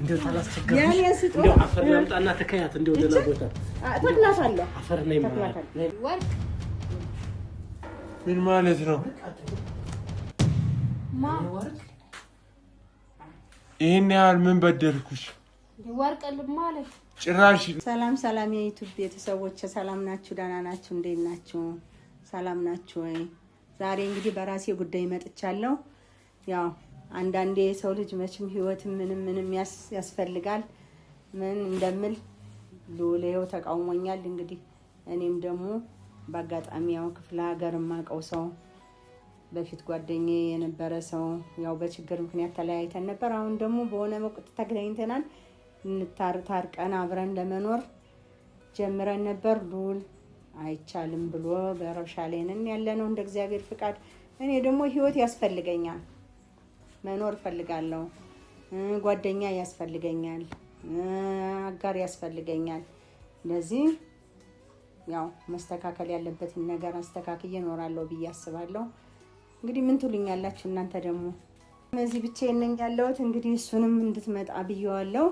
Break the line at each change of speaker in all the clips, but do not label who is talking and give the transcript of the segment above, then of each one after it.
እንደው ታላስቸገርኩሽ፣ እንደው አፈር ላምጣና ተከያት። እንደው ደህና ቦታ
ተክላታለሁ።
አፈር ነይ።
ወርቅ
ምን ማለት ነው? ይህን ያህል ምን በደልኩሽ?
ወርቅ ማለት
ጭራሽ።
ሰላም ሰላም፣ የ YouTube ቤተሰቦች ሰላም ናችሁ? ደህና ናችሁ? እንዴት ናችሁ? ሰላም ናችሁ ወይ? ዛሬ እንግዲህ በራሴ ጉዳይ መጥቻለሁ። ያው አንዳንዴ የሰው ልጅ መቼም ህይወት ምንም ምንም ያስፈልጋል። ምን እንደምል ልውሌው ተቃውሞኛል። እንግዲህ እኔም ደግሞ በአጋጣሚ ያው ክፍለ ሀገር የማውቀው ሰው በፊት ጓደኛዬ የነበረ ሰው ያው በችግር ምክንያት ተለያይተን ነበር። አሁን ደግሞ በሆነ ወቅት ተገናኝተናል። ታርቀን አብረን ለመኖር ጀምረን ነበር። ልዑል አይቻልም ብሎ በረብሻ ላይ ነን ያለ ነው እንደ እግዚአብሔር ፍቃድ። እኔ ደግሞ ህይወት ያስፈልገኛል፣ መኖር እፈልጋለሁ። ጓደኛ ያስፈልገኛል፣ አጋር ያስፈልገኛል። ለዚህ ያው መስተካከል ያለበትን ነገር አስተካክዬ እኖራለሁ ብዬ አስባለሁ። እንግዲህ ምን ትሉኛላችሁ እናንተ ደግሞ? እዚህ ብቻዬን ነኝ ያለሁት። እንግዲህ እሱንም እንድትመጣ ብዬዋለሁ።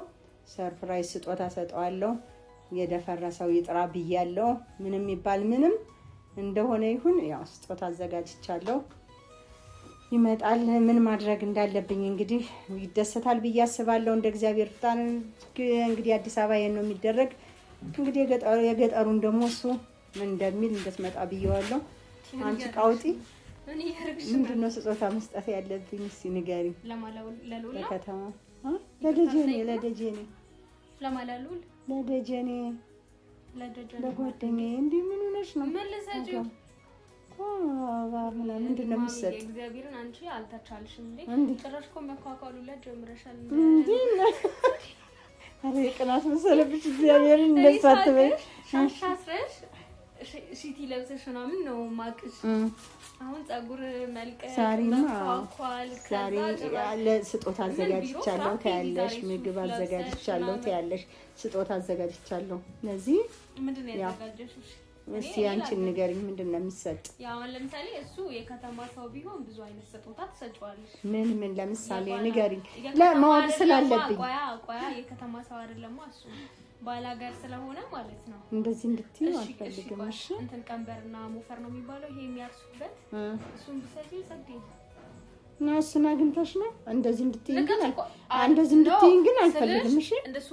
surprise ስጦታ ሰጠዋለሁ። የደፈረሰው ይጥራ ብያለሁ። ምንም ይባል ምንም እንደሆነ ይሁን፣ ያው ስጦታ አዘጋጅቻለሁ። ይመጣል። ምን ማድረግ እንዳለብኝ እንግዲህ ይደሰታል ብዬ አስባለሁ። እንደ እግዚአብሔር ፍቃድ እንግዲህ አዲስ አበባ ይሄን ነው የሚደረግ። እንግዲህ የገጠሩን ደግሞ እሱ ምን እንደሚል እንድትመጣ ብዬዋለሁ። አንቺ ቃውጢ ምንድን ነው ስጦታ መስጠት ያለብኝ? እስኪ ንገሪኝ። ለከተማ ለደጀኔ ለደጀኔ ለደጀኔ ለጓደኛዬ እንዲህ ምን ሆነሽ ነው? ምንድን ነው የሚሰጥ?
እግዚአብሔርን አንቺ አልተቻልሽም እንዴ? ጭራሽ እኮ መኳኳሉ ላይ ጀምረሻል
እንዴ? ኧረ የቅናት መሰለብሽ። እግዚአብሔርን እንደዛ አትበይ።
ሻሽ አስረሽ ሽቲ ለብሰሽ ምናምን ነው ማቅሽ። አሁን ፀጉር መልቀቅ መኳኳል፣
ዛሬ ስጦታ አዘጋጅቻለሁ ትያለሽ፣ ምግብ አዘጋጅቻለሁ ትያለሽ፣ ስጦታ አዘጋጅቻለሁ። ለዚህ
ምንድን ነው ያዘጋጀሽው?
እስኪ አንቺን ንገሪኝ፣ ምንድን ነው የሚሰጥ?
ያው ለምሳሌ እሱ የከተማ ሰው ቢሆን ብዙ አይነት ስጦታ ትሰጪዋለሽ።
ምን ምን ለምሳሌ ንገሪኝ፣ ለማወቅ ስላለብኝ።
ቆያ ቆያ የከተማ ሰው አይደለማ እሱ ባላገር ስለሆነ ማለት ነው።
እንደዚህ እንድትይ አልፈልግም። እሺ
እንትን ቀንበርና ሞፈር ነው የሚባለው ይሄ የሚያርሱበት፣ እሱን ብትሰጪው ጸዴ
እና እሱን አግኝተሽ ነው እንደዚህ እንድትይኝ ግን እንደዚህ እንድትይኝ ግን አልፈልግም። እሺ እንደሱ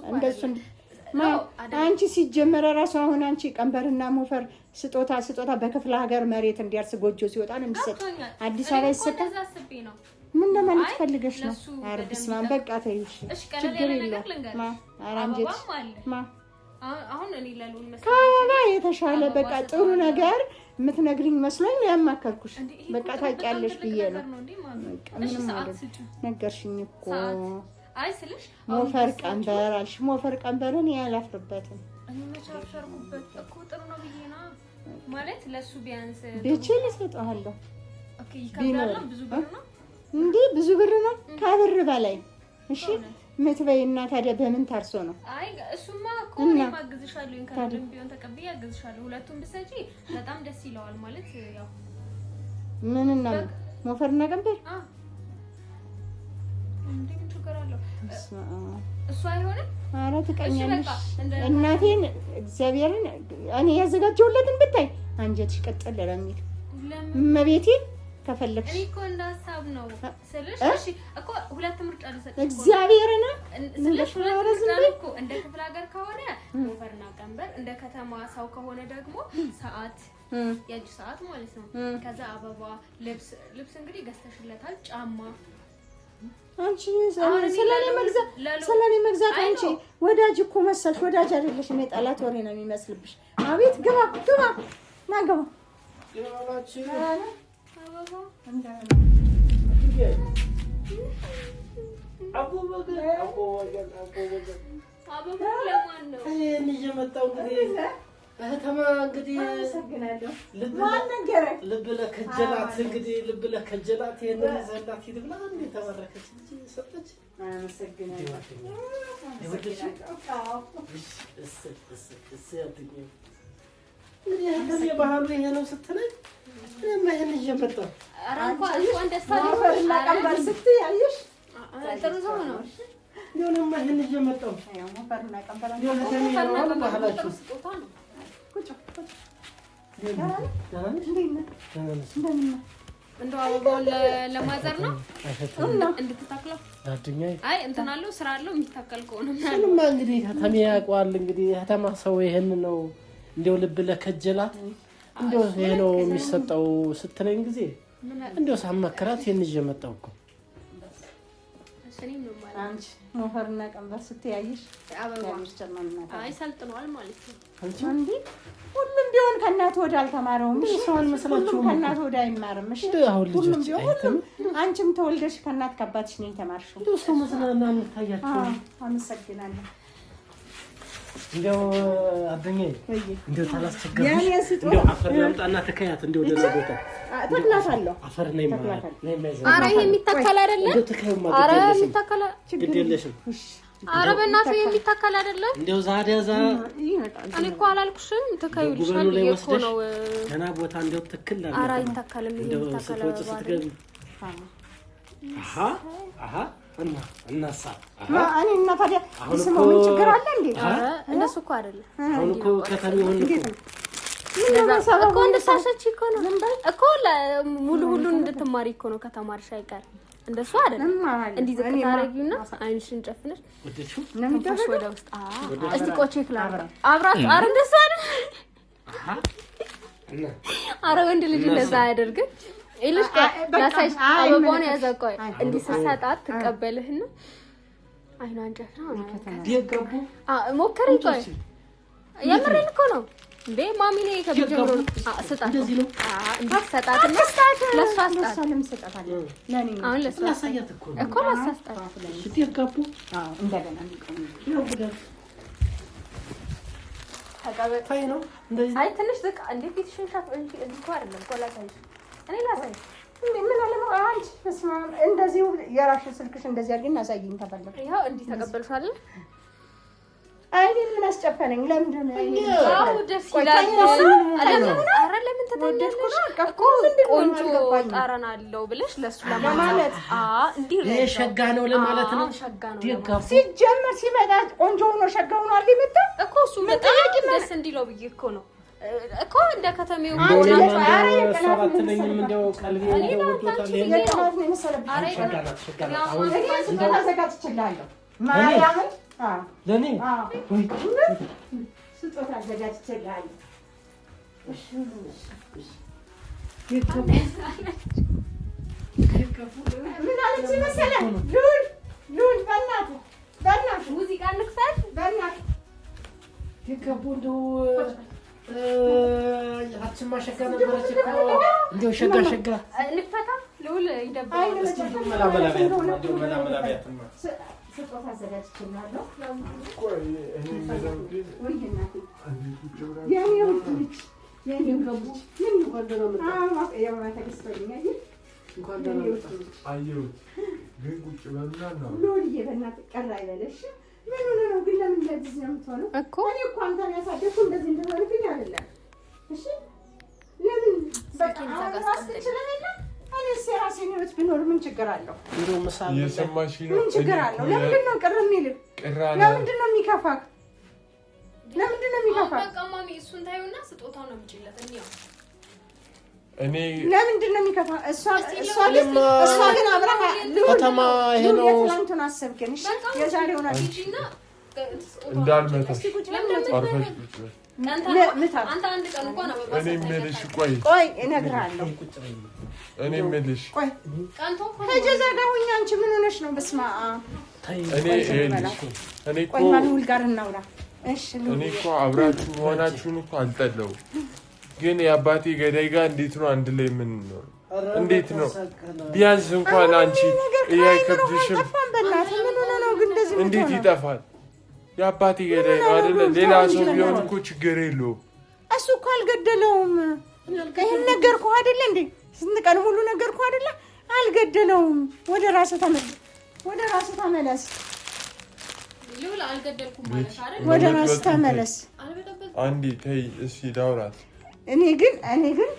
አንቺ ሲጀመረ ራሱ አሁን አንቺ ቀንበርና ሞፈር ስጦታ ስጦታ በክፍለ ሀገር መሬት እንዲያርስ ጎጆ ሲወጣ ነው የሚሰጥ። አዲስ አበባ ይሰጣል። ምን ለማለት ፈልገሽ ነው? ኧረ በስመ አብ በቃ ተይው፣ ችግር የለውም። ኧረ አንጀትሽ ከአበባ የተሻለ በቃ ጥሩ ነገር የምትነግሪኝ መስሎኝ ነው ያማከርኩሽ። በቃ ታውቂያለሽ ብዬ ነው። ምንም አይደል፣ ነገርሽኝ እኮ። ሞፈር ቀንበር አልሽ። ሞፈር ቀንበርን እኔ አላፍርበትም። ብችል እሰጠዋለሁ። እንዴ ብዙ ብር ነው፣ ከብር በላይ እሺ ምትበይ እና ታዲያ በምን ታርሶ ነው?
አይ እሱማ እኮ እኔም አግዝሻለሁ፣ ከልም ቢሆን ተቀብዬ አግዝሻለሁ። ሁለቱም ብትሰጪ በጣም ደስ ይለዋል። ማለት ያው
ምን እና ሞፈርና ቀንበር
እንዴ ምን ችግር አለው? እሱ አይሆንም።
ኧረ ትቀኛለሽ። እናቴን እግዚአብሔርን እኔ ያዘጋጀሁለትን ብታይ አንጀትሽ ቀጠል ለሚል እመቤቴን ከፈለግሽ
እኔ እኮ እንደ ሀሳብ ነው ስልሽ። እሺ እኮ ሁለት ምርጫ ልሰጥሽ
እግዚአብሔርን
ስልሽ፣ ሁለት ምርጫ እኮ እንደ ክፍለ ሀገር ከሆነ ሞፈርና ቀንበር፣ እንደ ከተማ ሰው ከሆነ ደግሞ ሰዓት፣ የእጅ ሰዓት ማለት ነው። ከዛ አበባ፣ ልብስ ልብስ እንግዲህ ገዝተሽለታል፣ ጫማ።
አንቺ ስለኔ መግዛት ስለኔ መግዛት አንቺ ወዳጅ እኮ መሰልሽ። ወዳጅ አይደለሽም፣ የጠላት ወሬ ነው የሚመስልብሽ። አቤት ግባ ግባ ና ግባ
እየመጣሁ እንግዲህ በከተማ እንግዲህ ልብ ለከጀላት እንግዲህ ልብ ለከጀላት ይሄንን ይዘህላት ሂድ ብላ እንደ ተባረከች ልጅ ሰጠች። እንግዲህ የባህሉ ይሄ ነው ስትለኝ እኔማ ይሄን ይዤ መጣሁ።
ኧረ እንኳን እንኳን ደስ አለሽ።
ሞፈርና ቀንበር ስትይ አየሽ፣
ጥሩ ሰው ነው።
እንደው እኔማ ይሄን ይዤ መጣሁ።
ያው ሞፈርና ቀንበር
እንደው ከተሜ ነው አሉ ባህላችሁ።
ስጦታ ነው።
ቁጭ ቁጭ።
ደህና ነሽ?
እንዴት ነህ?
ደህና ነሽ?
እንደምን ነህ?
እንደው አበባውን ለማዘር ነው እንድትተክለው።
ጓደኛዬ
አይ እንትን አለው ስራ አለው የሚታከል ከሆነ
እሱንማ እንግዲህ ከተሜ ያውቀዋል። እንግዲህ ከተማ ሰው ይሄን ነው እንደው ልብ ለከጀላት እንደው ይሄ ነው የሚሰጠው ስትለኝ ጊዜ እንደው ሳማክራት ይሄን ይዤ መጣሁ እኮ።
እኔም ነው ማለት
አንቺ ሞፈርና ቀንበር ስትይ አየሽ፣
አበባ
እግዚአብሔር
አይ ሰልጥኗል ማለት ነው።
አንቺ
እንዴ ሁሉም ቢሆን ከእናቱ ወደ አልተማረውም። እሺ
ሰው አልመሰላችሁም
ሁሉም ከእናቱ ወደ አይማርም። እሺ
እንደው አሁን
ሁሉም
ልጆች
ቢሆን ሁሉም አንቺም ተወልደሽ ከእናት ከአባትሽ ነው የተማርሽው።
እንደው ሰው መስላና እንታያችሁ።
አዎ፣ አመሰግናለሁ።
እንደው አበኛዬ
ወይ
እንደው ታላስቸገርኩሽ
የኔ ስጦታ
እንደው አፈር ላምጣና ተከያት እንደው ደህና ቦታ
ተክላታለሁ።
አፈር ነይ ማለት ነይ ማለት
ኧረ ይሄ የሚታከል አይደለም።
እንደው ተከዩማ
ኧረ
ግድ የለሽም
የሚታከል
ግድ የለሽም።
ኧረ በእናትህ የሚታከል አይደለም።
እንደው ዛዲያ ዛ
ይመጣል።
እኔ እኮ አላልኩሽም ተካዩልሻል
ጉበኑ ላይ
ብዬ እኮ
ወስደሽ
ነው።
ደህና ቦታ እንደው ትክል
ኧረ
አድርገሽ
አይታከልም። ይሄ
እንደው
የሚታከል
ስትወጪ
አበባ
ስትገቢ
አይደለም።
አሃ አሃ እና እናሳ አሃ
እኔ እና ታዲያ
አሁን
ስሙ
እኮ
ምን ችግር አለ እንዴ?
ኧረ እንደሱ እኮ አይደለም
አሁን እኮ ከተሜ ሆን እኮ
እንዴት ነው? ምን ነው ሰበቡ?
እኮ እንድታሸች እኮ ነው እኮ ሙሉ ሁሉን እንድትማሪ እኮ ነው። ከተማርሽ አይቀር እንደሱ አይደለም።
እማራለሁ።
እንዲህ ዝቅ
እኔማ
ታደርጊውና አይንሽን ጨፍነሽ
ወደድሽው?
ነው
ትንፋሽ
የሚደረገው?
ወደ ውስጥ እስቲ ቆይ check ላድርግ። አብራት ኧረ እንደሱ አይደለም።
አሃ እና
ኧረ ወንድ ልጅ እንደዛ አያደርግም። ይልሽ ቆይ
በቃ
ላሳይሽ።
አይ
አበባውን
መለከት።
ያዘ። ቆይ እንዲህ ስትሰጣት ትቀበልህና አይኗን ጨፍና
ደገቡ
ሞከሪ። ቆይ የምሬን እኮ ነው እንዴ ማሚ ነው ከጀምሮ ስጣት።
እንደዚህ ነው
እንዲህ ሰጣትና ለእሷ ስጣት።
ለእሷ ለምን እሰጣታለሁ? ለእኔ ነው።
አሁን ለእሷ
ላሳያት እኮ ነው
እኮ ለእሷ ስጣት።
ደገቡ
አዎ፣ እንደገና የሚቆም
ያው ጉዳት
ተቀበል።
ታይ ነው እንደዚህ
አይ ትንሽ ዝቅ እንዴ ፊትሽን ሸፍ እንጂ እንዲህ እኮ አይደለም እኮ ላሳይሽ። እኔ ላሳይሽ።
እንዴ ምን አለ አንቺ በስመ አብ፣ እንደዚሁ የራስሽን ስልክሽ እንደዚህ አድርጊና አሳይኝ ከፈለግሽ።
ይኸው እንዲህ ተቀበልሽ አይደል?
አይኔን ምን አስጨፈነኝ? ለምንድን ነው አይኔን?
አዎ ደስ
ቆይ
ይላል።
ተኛ።
ለምን ኧረ ለምን ትተኛለሽ?
ወደድኩሽ
እኮ
ምንድን ነው
ቆንጆ
አልገባኝም።
ጠረን አለው ብለሽ ለሱ
ለማለት
እንዲህ
ይሄ ሸጋ ነው ለማለት ነው።
አዎ፣ ሸጋ ነው
ደገቡ
ሲጀመር ሲመጣ ቆንጆ ሆኖ ሸጋ ሆኖ አለ የመጣው።
እኮ እሱ በጣም ደስ እንዲለው ብዬ እኮ ነው እኮ እንደ ከተሜው
እንደው
አንቺ
እኔማ
ኧረ
እንደው
የቅናት
እሷ
ነው
ባትለኝም እንደው ቀልቤ እንደው ወዶታል። ይሄን
የቅናት ነው የመሰለብኝ።
ኧረ
ሸጋ ናት፣ ሸጋ ናት። አሁን
እኔ ስጦታ አዘጋጅቼልሃለሁ። ማርያምን አዎ፣
ለእኔ
አዎ፣ ስጦታ አዘጋጅቼልሃለሁ። ምን አለች መሰለህ? ልዑል ልዑል፣ በእናትህ በእናትህ
ሙዚቃ እንክፈል።
በእናትህ
ደገቡ እንደው ያችማ ሸጋ ነበረች እኮ እንደው ሸጋ ሸጋ
እንክፈታ። ልዑል ይደብራል።
አይን
እስኪ
መጨፈን
መላ መላ ቢያትማ እንደው መላ መላ ቢያትማ
ስጦታ አዘጋጅቼልሃለሁ።
ቆይ እኔ የምለው ግን
ወይ እናቴ
አንዴ ቁጭ ብላ
የኔ ውድ ልጅ የኔ ውድ ልጅ ምን
እንኳን ደህና መጣ፣
አዎ፣ ያው ተገዝቶልኛል። አየህ
እንኳን
የኔ
ደህና
ውድ
መጣ።
ልጅ
አየሁት ግን ቁጭ በሉና እናውራ።
ልዑልዬ፣ በእናትህ ቀር አይበለሽ። ምን ሆነህ ነው ግን? ለምን እንደዚህ ነው የምትሆነው?
እኮ
እኔ እኮ አንተን ያሳደግኩህ እንደዚህ እንድትሆንብኝ አይደለም። እሺ ለምን በቃ
ስልኬን
አሁን
እዛ ጋር
ራስህን ችለህ የለ? እኔስ የራሴን ህይወት ብኖር ምን ችግር አለው?
እንደው ምሳ
እየሰማሽ ነው?
ምን ችግር
እኔ
አለው?
እኮ
ለምንድን ነው ቅር የሚልህ?
ቅር አለ።
ለምንድን ነው የሚከፋህ? ለምንድን ነው የሚከፋህ?
በቃ ማሚ እሱን ታዩና ስጦታውን አምጪለት። እንየው
እኔ
ለምንድን ነው የሚከፋህ? እሷ እሷ ግን እሷ ግን አብረህ ልዑል
ከተማ ይሄ
ልዑል
ነው።
የትላንቱን አሰብክን። እሺ የዛሬውን አስብ።
ሂጂና
እንዳልመታሽ
እስኪ ቁጭ በል
አርፈሽ ቁጭ በይ።
ምታት።
አንተ አንድ ቀን እንኳን አበባ
እኔ የምልሽ ቆይ
ቆይ እነግርሃለሁ።
ቁጭ በይ።
እኔ የምልሽ
ቆይ
ቀንቶ እኮ
ሂጂ እዛ ጋር ሁኚ። አንቺ ምን ሆነሽ ነው? በስመ አብ።
ተይ
እኔ ይኸውልሽ እኔ እኮ
ቆይ ልዑል ጋር እናውራ። እሺ ልዑል
እኔ እኮ አብራችሁ መሆናችሁን እኮ አልጠላሁም፣ ግን የአባቴ ገዳይ ጋር እንዴት ነው አንድ ላይ የምንኖረው? እንዴት ነው ቢያንስ እንኳን አንቺ ይሄ አይከብድሽም?
ጠፋን። በእናትህ ምን ሆነህ ነው ግን እንደዚህ
እንዴት
የምትሆነው?
ይጠፋል? የአባቴ ገዳይ ነው አይደለ? ሌላ ሰው ቢሆን እኮ ችግር የለውም።
እሱ እኮ አልገደለውም። ይህን ነገርኩህ አይደለ እንዴ? ስንት ቀን ሙሉ ነገርኩህ አይደለ? አልገደለውም። ወደ ራስህ ተመለስ፣ ወደ ራስህ ተመለስ፣
ልዑል አልገደልኩም ማለት አይደል?
ወደ ራስህ ተመለስ።
አልበጠበጥኩም።
አንዴ ተይ እስኪ ላውራት።
እኔ ግን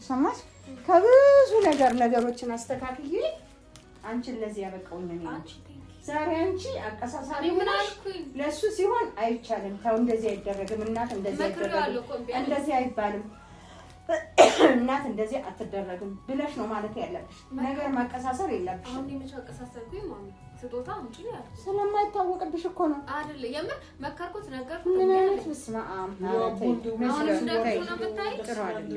ሰማሽ፣ ከብዙ ነገር ነገሮችን አስተካክዬ አንቺን ለዚህ ያበቃውኝ እኔ ነኝ። ዛሬ አንቺ አቀሳሳሪ ሆነሽ ለእሱ ሲሆን አይቻልም። ተው እንደዚህ አይደረግም፣ እናት እንደዚህ አይደረግም፣ እንደዚህ አይባልም፣ እናት እንደዚህ አትደረግም ብለሽ ነው ማለት ያለብሽ። ነገር ማቀሳሰር የለብሽም።
አሁን የመቼ አቀሳሰርኩኝ? ማሚ ስጦታ አምጪ ነው ያልኩት።
ስለማይታወቅብሽ እኮ ነው።
አይደለ? የምር መከርኩት፣ ነገርኩት።
ምን አይነት በስመ አብ!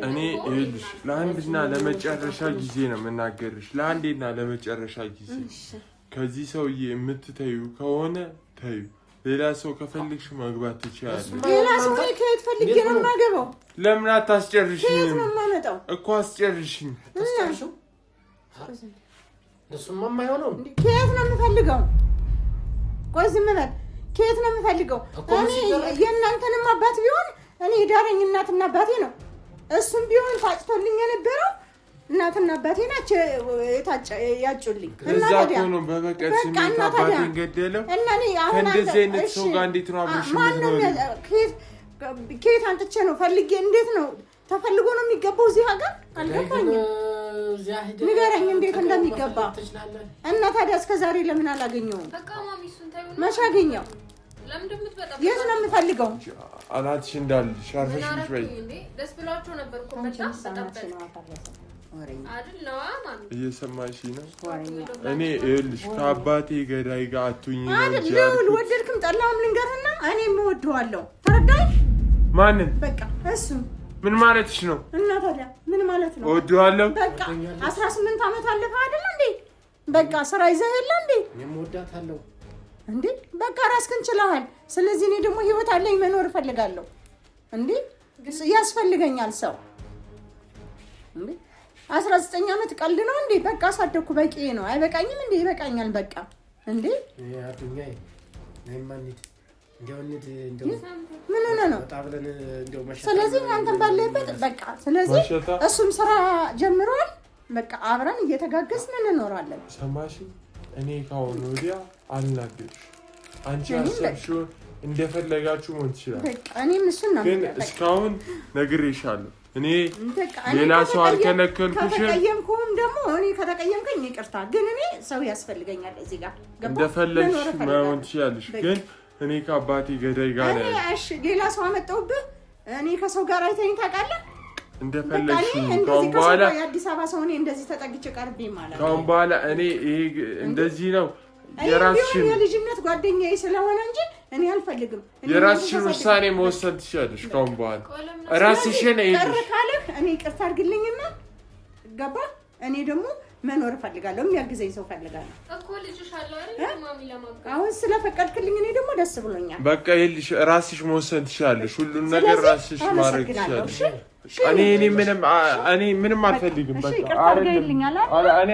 እኔ ይኸውልሽ ለአንድና ለመጨረሻ ጊዜ ነው የምናገርሽ። ለአንዴና ለመጨረሻ ጊዜ ከዚህ ሰውዬ የምትተዩ ከሆነ ተዩ። ሌላ ሰው ከፈልግሽ ማግባት ትችያለሽ።
ሌላ ሰው ከየት ፈልጌ ነው የማገባው?
ለምን አታስጨርሽኝ?
ከየት ነው የማመጣው?
እኮ አስጨርሽኝ።
እሱማ የማይሆነው
ከየት ነው የምፈልገው? ቆይ ዝም በል። ከየት ነው የምፈልገው? እኔ የእናንተንም አባት ቢሆን እኔ የዳረኝ እናትና አባቴ ነው። እሱም ቢሆን ታጭቶልኝ የነበረው እናትና አባቴ ናቸው ያጩልኝ።
እና ታዲያ ነው በበቀል ስሜት አባቴን ገደለው።
እና እኔ አሁን
ከእንደዚህ አይነት ሰው ጋር እንዴት ነው አብረሽ የምትኖሪው?
ከየት አንጥቼ ነው ፈልጌ? እንዴት ነው ተፈልጎ ነው የሚገባው እዚህ ሀገር? አልገባኝም። ንገረኝ እንዴት እንደሚገባ። እና ታዲያ እስከ ዛሬ ለምን አላገኘውም? መቼ አገኘው? የት ነው የምፈልገው?
አናትሽ እንዳልሽ አርፈሽ በይ።
ደስ ብሏቸው ነበር እኮ
እየሰማሽ ነው? እኔ ይኸውልሽ ከአባቴ ገዳይ ጋር አትሁኝ ነው እንጂ
ልውል ወደድክም ጠላህም ልንገርህና እኔም እወደዋለሁ። ተረዳኝ?
ማንን?
በቃ እሱ
ምን ማለትሽ ነው?
እና ታዲያ ምን ማለት ነው?
እወደዋለሁ።
በቃ 18 ዓመት አለፈ አይደል እንዴ? በቃ ስራ ይዘህ የለ እንዴ?
እኔም እወዳታለሁ
እንዴ? በቃ ራስህን ችለሃል። ስለዚህ እኔ ደግሞ ህይወት አለኝ መኖር እፈልጋለሁ። እንዴ ያስፈልገኛል ሰው እንዴ 19 ዓመት ቀልድ ነው እንዴ? በቃ አሳደግኩ፣ በቂ ነው። አይበቃኝም እንዴ? ይበቃኛል። በቃ እንዴ ምን ሆነ ነው? ስለዚህ አንተን ባለህበት በቃ ስለዚህ እሱም ስራ ጀምሯል። በቃ አብረን እየተጋገዝን እንኖራለን።
ሰማሽ? እኔ ከአሁን ወዲያ አልናገርሽ። አንቺ ያሰብሽውን እንደፈለጋችሁ መሆን ትችላለሽ።
በቃ እኔም እሱን ነው
ግን እስካሁን ነግሬሻለሁ። እኔ ሌላ ሰው አልከለከልኩሽም።
ከተቀየምኩም ደግሞ እኔ ከተቀየምከኝ ይቅርታ፣ ግን እኔ ሰው ያስፈልገኛል እዚህ ጋር
እንደፈለግሽ መሆን ትችያለሽ። ግን እኔ ከአባቴ ገዳይ ጋር ነው።
እሺ፣ ሌላ ሰው አመጣሁብህ። እኔ ከሰው ጋር አይተኸኝ ታውቃለህ?
እንደፈለግሽ ከአሁን በኋላ
የአዲስ አበባ ሰው እኔ እንደዚህ ተጠግቼ ቀርቤ ማለት
ከአሁን በኋላ እኔ ይሄ እንደዚህ ነው የራስሽን
የልጅነት ጓደኛዬ ስለሆነ እንጂ እኔ አልፈልግም።
የራስሽን ውሳኔ መወሰን ትችያለሽ። ከአሁን በኋላ ራስሽን
ቅር ካለህ እኔ ይቅርታ አድርግልኝና ገባ። እኔ ደግሞ መኖር እፈልጋለሁ፣ የሚያግዘኝ ሰው እፈልጋለሁ። አሁን ስለፈቀድክልኝ እኔ ደግሞ ደስ ብሎኛል።
በቃ ይኸውልሽ ራስሽ መወሰን ትችያለሽ። ሁሉን ነገር ራስሽ ማድረግ ትችያለሽ። እኔ ምንም አልፈልግም። በቃ እኔ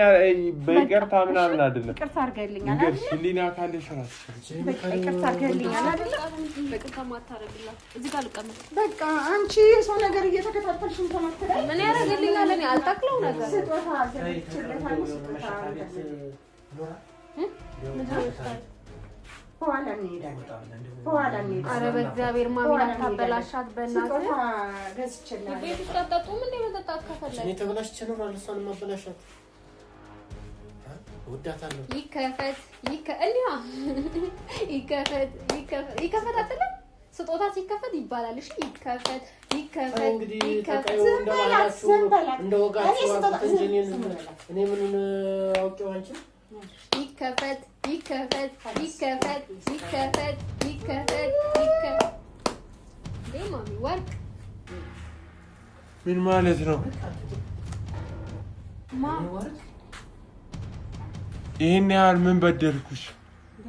በይቅርታ ምናምን አይደለም።
ይቅርታ አድርገህልኛል።
ሕሊና ካለሽ ራስሽ
ይቅርታ አድርገህልኛል አይደለ? በቃ አንቺ የሰው ነገር እየተከታተልሽ እንትን
ምን ያደርግልኛል? እኔ አልጠቅለው ነገር
ስጦታ አዘጋጅቼለታለሁ። ስጦታ በኋላ እንሄዳለን። በኋላ እንሄዳለን።
ኧረ በእግዚአብሔር ማሚ አታበላሻት፣ በእናትህ
ገዝቼልሃለሁ።
ቤት ውስጥ አትጠጡም እንደ መጠጣት ከፈለግሽ
እኔ ተበላሽቼ እኖራለሁ። እሷንም ማበላሻት እወዳታለሁ።
ይከፈት ይከፈት ይከፈት አትልም? ስጦታ ሲከፈት ይባላል። እሺ ይከፈት ይከፈት ይከፈት።
እንደ ወጋችሁ እንጂ እኔ ምኑን አውቄው አንቺን
ይከፈት ይከፈት ይከፈት ይከፈት ይከፈት ይከፈት። እንዴ ማሚ ወርቅ
ምን ማለት ነው? ይህን ያህል ምን በደልኩሽ?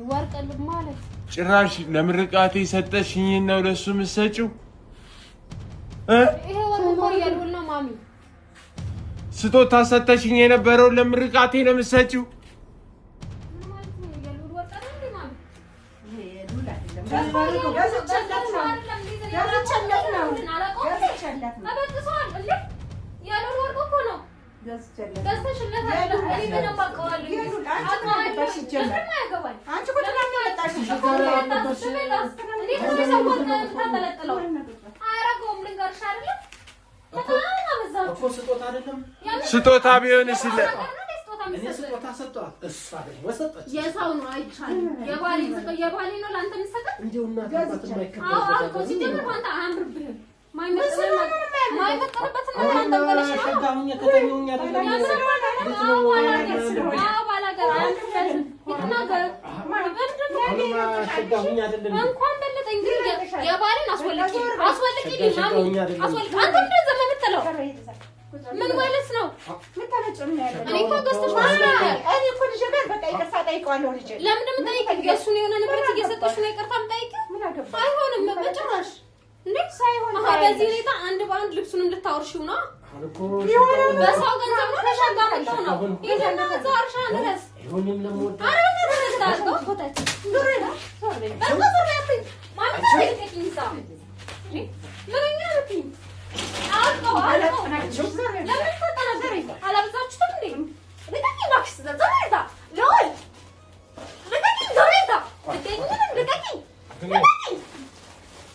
ወርቅ ማለት
ጭራሽ ለምርቃቴ ሰጠሽኝን ነው ለሱ የምትሰጪው?
ይሄ ወርቅ እኮ የልዑል ነው ማሚ።
ስጦታ ሰጠሽኝ የነበረውን ለምርቃቴ ነው የምትሰጪው?
እኮ ስጦታ አይደለም።
ስጦታ ቢሆንስ
እኔ ስጦታ ሰጠኋት፣ እሷ ደግሞ ሰጠች።
የሰው ነው አይቻልም። የባሌ የባሌ ነው ለአንተ የምትሰጠው።
እንደው እናት አባት የማይከበር
ሲጀምር አንተ አያምርብህም። ማይመጥንበትን ነገር አንተ በለሽ ነው።
ሸጋ ሁኜ ከተሜ ሁኜ አይደለም
እንኳን በለጠኝ ግን የባሌን አስወልቂ አስወልቂ አስወልቂ። አንተ ምንድን ነው የምትለው? ምን ማለት ነው? እኔ እኮ ገዝተሽ
እኔ እኮ ልጄ ጋር በቃ ይቅርታ ጠይቀዋለሁ። ልጄ
ለምን እንደምጠይቅ የእሱን የሆነ ንብረት እየሰጠሽ ነው ይቅርታ የምጠይቂው? አይሆንም በጭራሽ። እንዴ ሳይሆን በዚህ ሁኔታ አንድ በአንድ ልብሱንም ልታወርሺው ነው። በሰው ገንዘብ ነው ተሻጋ መጥተው ነው ይዘና እዛው እርሻ ድረስ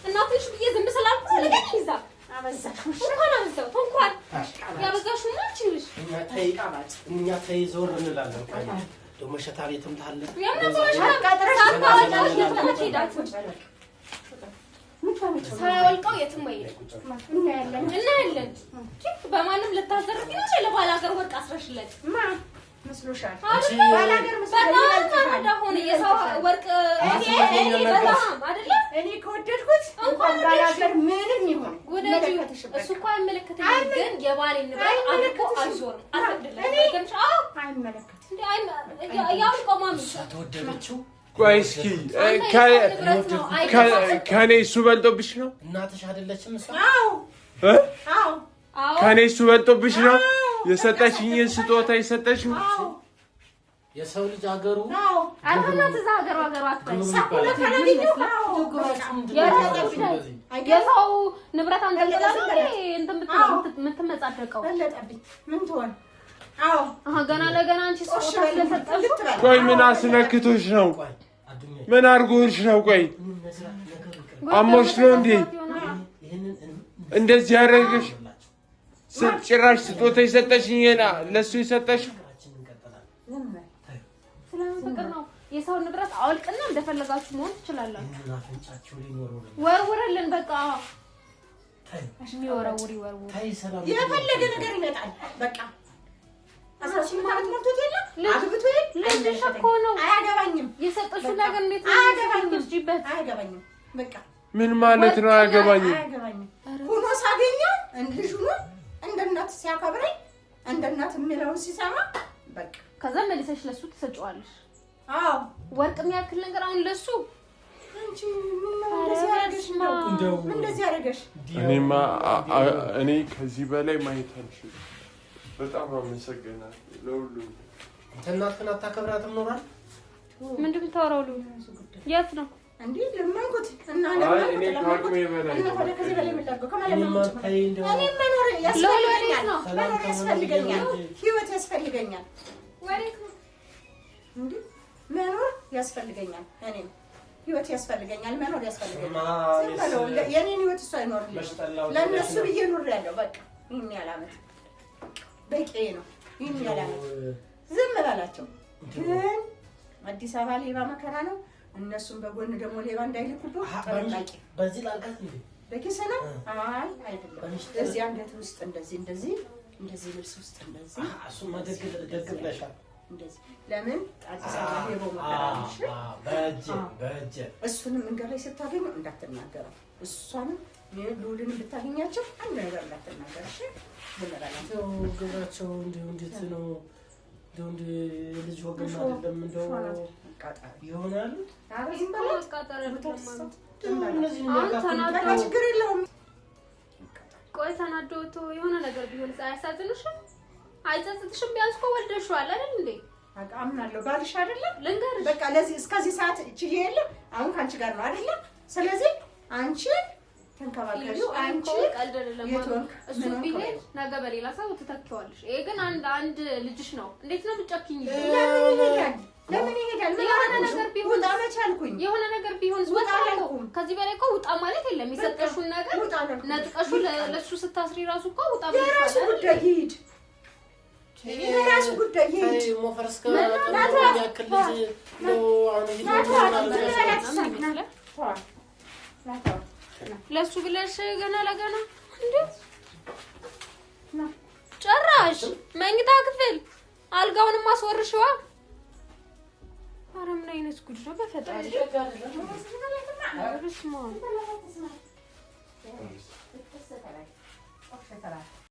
እናትሽ ብዬ ዝም ስላልኩ ልቀቂኝ። እዛ እንኳን አበዛሁት እንኳን ያበዛሽው አንቺ ነሽ።
እኛ ተይ ዞር እንላለን። ደግሞ መሸታ ቤትም ታለ
ሳያወልቀው የትም አይሄድም። እናያለን። በማንም ልታዘርፊ ነው። ለባል ሀገር ወርቅ አስረሽለት
መስሎሻል?
በጣም ሆነ የሰው ወርቅ አይደለ?
እኔ ከወደድኩት እንኳን ባላገር ምንም ይሁን
እሱ እኮ አይመለከተኝም፣ ግን የባሌን ንብረት አድርጎ አልዞርም፣ አልፈቅድለትም።
አይመለከትም።
ያውልቀው ማሚ
እሷ ተወደደችው።
ቆይ እስኪ ከእኔ እሱ በልጦብሽ ነው?
እናትሽ አይደለችም እሷ?
ከእኔ እሱ በልጦብሽ ነው? የሰጠችኝን ስጦታ የሰጠችኝ
የሰው ልጅ አገሩ
የሰው ንብረት አንጠልጥላ የምትመጻደቀው
ምን ትሆን?
ገና ለገና አንቺ ስጦታ ስለሰጠሽው።
ቆይ ምን አስነክቶሽ ነው? ምን አድርጎሽ ነው? ቆይ አሞሽ ነው እንዴ እንደዚህ ያደረገሽ? ጭራሽ ስጦታ የሰጠሽኝ ለእሱ የሰጠሽ
ስለምን ፍቅር ነው? የሰው ንብረት አውልቅና እንደፈለጋችሁ መሆን ትችላላችሁ። ወርውርልን፣ በቃ የሚወረውር ይወርውር።
የፈለገ ነገር ይመጣል። በቃ 18 ዓመት ሞልቶት የለ አግብቶ የለ
ልጅሽ እኮ ነው።
አያገባኝም።
የሰጠሽው ነገር እንዴት ነው
አያገባኝም? አያገባኝም። በቃ
ምን ማለት ነው? አያገባኝም።
አያገባኝም ሆኖ ሳገኘው ልጅ ሆኖ እንደ እናት ሲያከብረኝ እንደ እናት የሚለውን ሲሰማ በቃ
ከዛ መልሰሽ ለሱ ትሰጪዋለሽ።
አዎ
ወርቅ የሚያክል ነገር አሁን ለሱ
አንቺ ምን ነው እንደዚህ ያደረገሽ? ምን እንደዚህ ያደረገሽ?
እኔማ እኔ ከዚህ በላይ ማየት አልችልም። በጣም አመሰግናለሁ ለሁሉም።
እናትህን አታከብራትም ኖራል።
ምንድን ነው የምታወራው? የት ነው
እንዴ ለመንኩት እና ለመንኩት ለመንኩት እና ታዲያ ከዚህ በላይ ምን ላድርገው? ከመለመን ውጭ እኔ መኖር ያስፈልገኛል፣ መኖር ያስፈልገኛል፣ ህይወት ያስፈልገኛል፣ እንዴ መኖር ያስፈልገኛል፣ እኔም ህይወት ያስፈልገኛል፣ መኖር ያስፈልገኛል። ዝም በለው የኔን ህይወት እሱ አይኖርልኝም። ለእነሱ ብዬ ኖሬያለሁ። በቃ ይህን ያህል ዓመት በቂ ነው። ይህን ያህል ዓመት ዝም በላቸው። ግን አዲስ አበባ ሌባ መከራ ነው። እነሱም በጎን ደግሞ ሌባ እንዳይልኩብህ ጥንቃቄ።
በዚህ ላድርጋት እንዴ?
በኪስ ነው? አይ አይደለም፣ እዚህ አንገት ውስጥ እንደዚህ እንደዚህ እንደዚህ ልብስ ውስጥ እንደዚህ።
እሱማ ደግ ደግ ብለሻል።
እንደዚህ ለምን አዲስ አበባ ሌባው መከራ ነው። እሺ
በእጄ በእጄ
እሱንም መንገድ ላይ ስታገኘው እንዳትናገረው፣ እሷንም ልዑልንም ብታገኛቸው አንድ ነገር እንዳትናገር። እሺ ዝም በላቸው።
ግብራቸው እንዲሁ እንዴት ነው? እንደው እንደ ልጅ ወግም አይደለም እንደው ይሆናሉ።
ችግር የለውም።
ቆይ ተናዶ የሆነ ነገር ቢሆን አያሳዝንሽም? አይጸጽትሽም? ቢያንስ እኮ ወልደሽዋል አይደል እንዴ?
አምናለሁ። ባልሽ አይደለም
ልንገርሽ፣
በቃ ለዚህ እስከዚህ ሰዓት ችዬ የለም አሁን ከአንቺ ጋር ነው አይደለም? ስለዚህ አንቺ ተንከባከቢው። አንቺ
ቀልድ አይደለም። እሱ ቢሄድ ነገ በሌላ ሰው ትተኪዋለሽ። ይሄ ግን አንድ አንድ ልጅሽ ነው። እንዴት ነው የምትጨክኚ?
ለምን ይሄዳል? ለምን ይሄዳል?
የሆነ ነገር ቢሆን
ውጣ መች አልኩኝ።
የሆነ ነገር ቢሆን
ውጣ አላልኩም።
ከዚህ በላይ እኮ ውጣ ማለት የለም። የሰጠሽውን ነገር ነጥቀሹ ለሱ ስታስሪ ራሱ እኮ ውጣ
የራሱ ጉዳይ ይሂድ፣ የራሱ ጉዳይ ይሂድ።
ሞፈር እስከ ያክል ልጅ ነው አሁን
ለሱ ብለሽ ገና ለገና እንዴ ጭራሽ መኝታ ክፍል አልጋውንም አስወርሽዋ። ኧረ ምን አይነት ጉድ ነው በፈጣሪ! በስመ አብ።